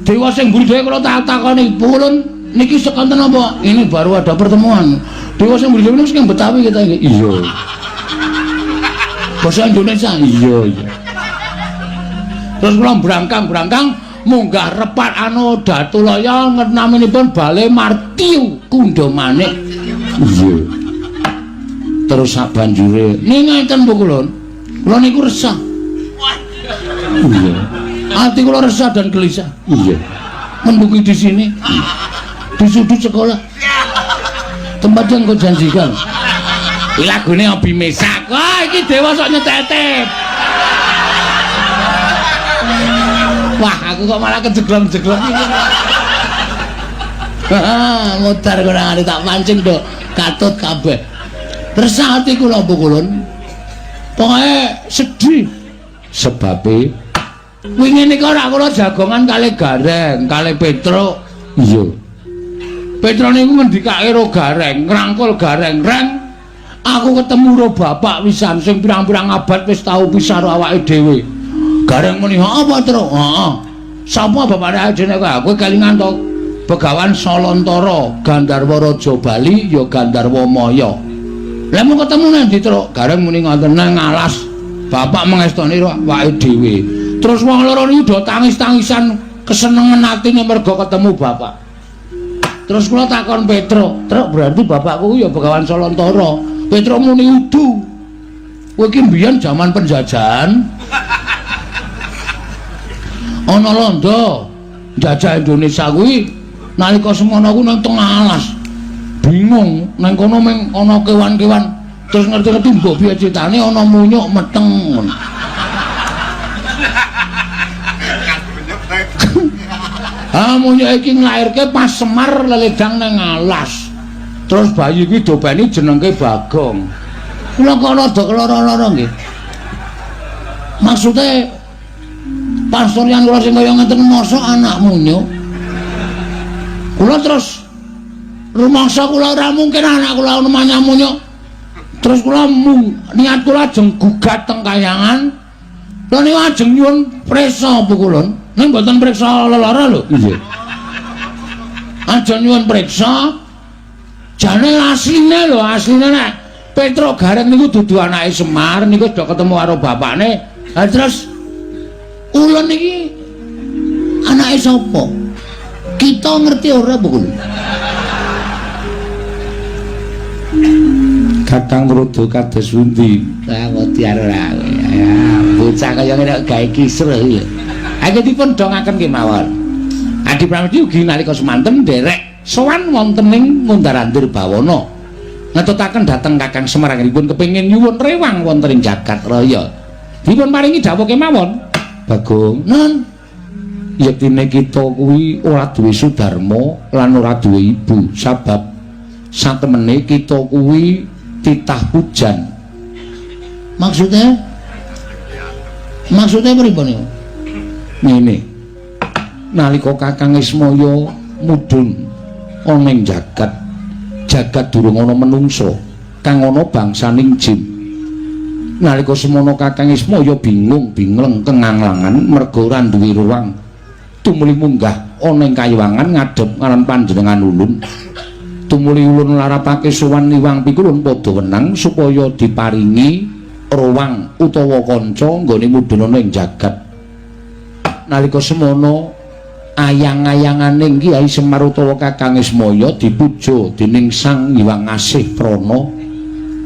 Dewa sing mburi dhewe kula tak takoni, "Pulun niki sekonten apa?" Ini baru ada pertemuan. Dewa sing mburi dhewe niku sing Betawi kita iki. Iya. Basa Indonesia. Iya, iya. Terus kula brangkang-brangkang munggah repat anu Datulaya naminipun Bale Martiu Kundha Manik. Iya. Terus sak banjure ning ngeten Bu kulun. Kula niku resah. Iya. Ati kula resah dan gelisah. Iya. Mendungi di sini. Di sudut sekolah. Tempat yang kau janjikan. Iki lagune Obi Mesak. Wah, iki dewa sok nyetetep. Wah, aku kok malah kejeglong-jeglong iki. Mutar kurang ada tak pancing do katut kabeh. Resah ati kula Bu Kulun. Pokoke sedih. Sebabe wingi nika ora kula jagongan kalih Gareng, kalih Petruk. Iya. Petruk niku ngendikake ro Gareng, ngrangkul Gareng, "Reng, aku ketemu ro bapak wisan sing pirang-pirang abad wis tau pisah ro awake dhewe." Gareng muni, "Heeh apa, Truk?" "Heeh." "Sapa bapake ajene kowe? Kowe kelingan to Begawan Salantara, Gandharwa Raja Bali ya Gandharwa Maya." "Lah mau ketemu nang ndi, Truk?" Gareng muni ngoten, "Nang alas. Bapak mengestoni ro awake dhewe." Terus wong loro niku do tangis-tangisan kesenengan atine mergo ketemu bapak. Terus kula takon Petruk, "Truk, berarti bapakku ya Begawan Salantara." Petruk muni, "Udu. Kowe iki mbiyen jaman penjajahan ana londo njajah Indonesia kuwi nalika semono kuwi nang tengah alas. Bingung nang kono mung ana kewan-kewan. Terus ngerti-ngerti mbok piye critane ana munyuk meteng ngono." Ah, munyuk iki nglairke pas Semar leledang nang alas. Terus bayi kuwi dobeni jenengke Bagong. Kula kok rada keloro-loro nggih. Maksude pastorian kula sing kaya ngeten mosok anak munyuk. Kula terus rumangsa kula ora mungkin anak kula namanya munyuk. Terus kula niat kula ajeng gugat teng kayangan. Lha niku ajeng nyuwun prisa Bu Kulun. Ning mboten priksa lelara lho. Iya. Ajeng nyuwun priksa. Jane asline lho, asline nek Petruk Gareng niku dudu anake Semar, niku do ketemu karo bapakne. Lah terus ulun iki anake sapa? Kita ngerti ora Bu Kulun? Kakang Mrudu kados pundi? Ah, wedi ora kowe. Ya, bocah kaya ngene kok gawe kisruh iki. Aku dipun dongaken kemawon. Adi Pramesti ugi nalika semanten nderek sowan wonten ing Mundar-andir Bawana. Ngetutaken dhateng Kakang Semar anggenipun kepengin nyuwun rewang wonten ing jagat raya. Dipun paringi dawuh kemawon. Bagong, "Nun, yektine kita kuwi ora duwe sudarma lan ora duwe ibu sabab satemene kita kuwi titah pujan." Maksudnya? Maksudnya pripun niku? Ngene. Nalika Kakang Ismaya mudhun ana ing jagat, jagat durung ana menungsa, kang ana bangsaning jin. Nalika semono Kakang Ismaya bingung, bingleng, kenganglangan merga ora duwe ruang. Tumuli munggah ana ing kayuwangan ngadhep ngaran panjenengan ulun. Tumuli ulun larapake sowan Iwang Pikulun padha wenang supaya diparingi ruang utawa kanca nggone mudhun ana ing jagat. Nalika semono ayang-ayangane Kyai Semar utawa Kakang Ismaya dipuja dening Sang Hyang Asih Prana.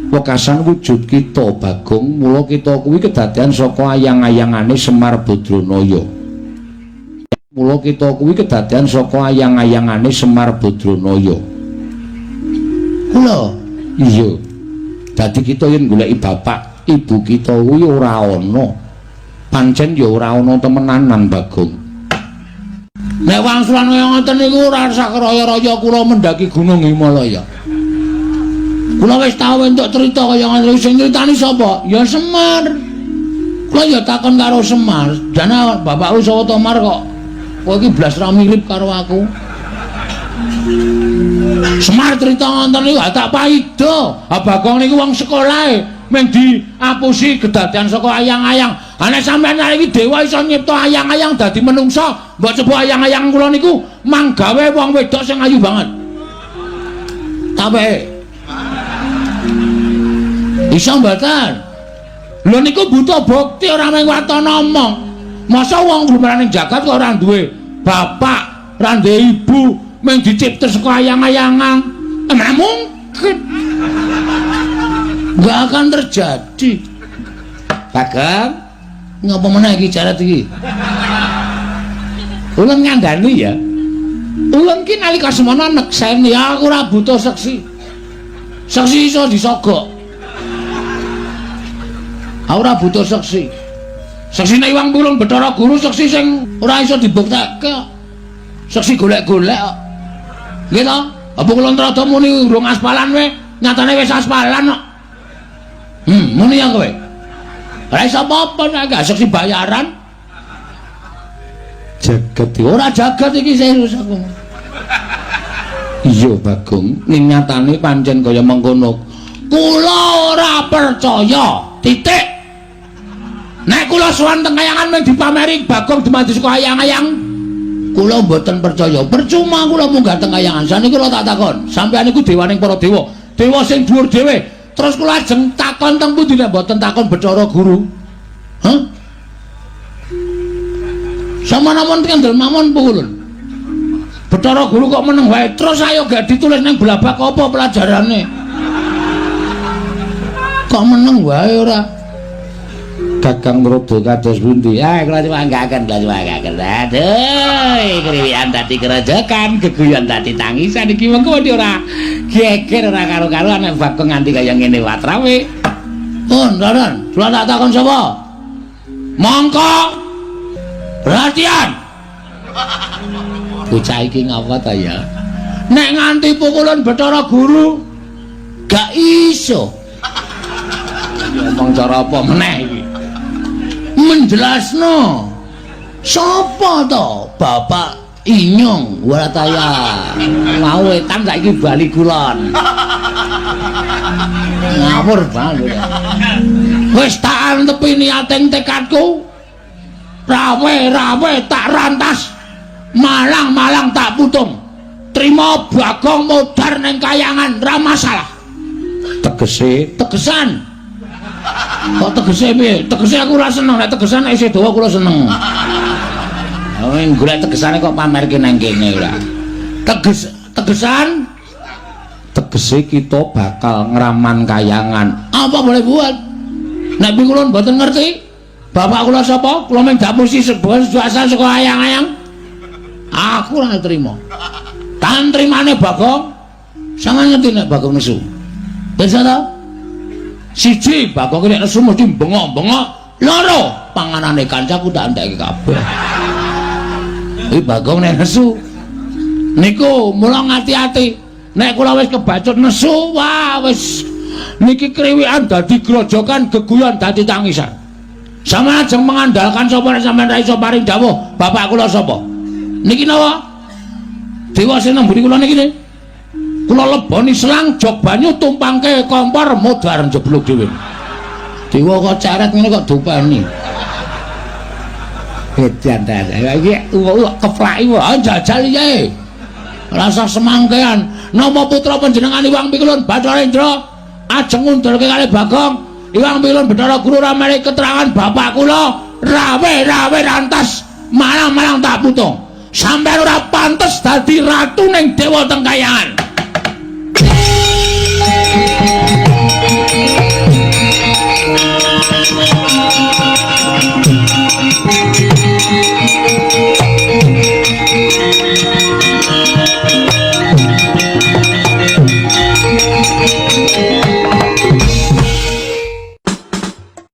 Wekasan wujud kita Bagong, mula kita kuwi kedadean saka ayang-ayangane Semar Badranaya. Mula kita kuwi kedadean saka ayang-ayangane Semar Badranaya. Kula iya. Dadi kita yen goleki bapak, ibu kita kuwi ora ana. Pancen ya ora ana temenanan Bagong. Nek wangsulan kaya ngoten niku ora usah raya-raya kula mendaki Gunung Himalaya. Kula wis tau entuk crita kaya ngoten sing nyritani sapa? Ya Semar. Kula ya takon karo Semar, "Jane bapakku sapa to Mar kok kowe iki blas ra mirip karo aku?" Semar crita ngoten niku tak paida. Ha Bagong niku wong sekolahe mung diapusi kedadean saka ayang-ayang. Ha nek sampeyan iki dewa iso nyipta ayang-ayang dadi menungsa, Mbok coba ayang-ayang kula niku manggawe wong wedok sing ayu banget. Tawe. Iso mboten? Lho niku butuh bukti ora mung waton omong. Masa wong glumaran ning jagat kok ora duwe bapak, ora duwe ibu, mung dicipta saka ayang-ayangan. Ora mungkin. Enggak akan terjadi. Bagong, ngapa meneh iki jarat iki? Ulun ngandani ya. Ulun ki nalika semono nekseni aku ora butuh seksi. Seksi iso disogok. Aku ora butuh seksi. Seksine Iwang Pulung Bathara Guru seksi sing ora iso dibuktekke. Seksi golek-golek kok. Nggih to? Apa kula rada muni urung aspalan we, nyatane wis aspalan kok. Muni ya kowe. Ora iso apa-apa nek gak seksi bayaran. Jagat ora jagat iki serius aku. Iya Bagong, ning nyatane pancen kaya mengkono. Kula ora percaya. Titik. Nek kula sowan teng kayangan mung dipameri Bagong dumadi saka ayang-ayang, kula mboten percaya. Percuma kula munggah teng kayangan. Saniki kula tak takon, sampeyan niku dewaning para dewa. Dewa sing dhuwur dhewe. Terus kula ajeng takon teng pundi nek mboten takon Bathara Guru? Hah? Sama namon kendel mawon pukulun. Bathara Guru kok meneng wae. Terus ayo gak ditulis ning blabak apa pelajarane? Kok meneng wae ora? Kakang Mrodo kados pundi? Ah, kula nyuwanggaken, kula nyuwanggaken. Aduh, kriwikan dadi kerojokan, geguyon dadi tangisan iki mengko ora geger ora karo-karuan nek Bagong nganti kaya ngene watrawe. Pun, Ron, kula tak takon sapa? Mongko. Perhatian. Bocah iki ngapa ta ya? Nek nganti pukulun Bathara Guru gak iso. Ngomong cara apa meneh iki? Menjelasno. Sapa to Bapak Inyong Warataya? Mau wetan saiki bali kulon. Ngawur banget. Wis tak antepi niating tekadku. Rawe-rawe tak rantas. Malang-malang tak putung. Trima Bagong modar ning kayangan ra masalah. Tegese, tegesan. Kok tegese piye? Tegese aku ora seneng, nek tegesan nek isih dawa kula seneng. Oh, golek tegesane kok pamerke nang kene ora. Teges, tegesan. Tegese kita bakal ngraman kayangan. Apa boleh buat? Nek kula mboten ngerti. Bapak kula sapa? Kula mung dapusi sebuah asal saka ayang-ayang. Aku ora trima. Tan trimane Bagong. Sampeyan ngerti nek Bagong nesu. Pirsa ta? Siji, Bagong nek nesu mesti bengok-bengok. Loro, panganane kancaku tak entekke kabeh. Iki Bagong nek nesu. Niku mula ngati-ati. Nek kula wis kebacut nesu, wah wis niki kriwikan dadi grojokan, geguyon dadi tangisan. Sampeyan ajeng mengandalkan sapa nek sampeyan ra iso paring dawuh bapak kula sapa? Niki napa? Dewa sing nemburi kula niki. Kula leboni selang jog banyu tumpangke kompor modar njeblug dhewe. Dewa kok ceret ngene kok dopeni. Edan ta. Iki keplaki wae jajal piye. Rasa semangkean. Napa putra panjenengan Iwang Pikulun Bathara Indra ajeng ngundurke kalih Bagong? Iwang Pikulun Bathara Guru ora menehi keterangan bapak kula rawe-rawe rantas malang-malang tak putung. Sampeyan ora pantes dadi ratu ning dewa teng kayangan.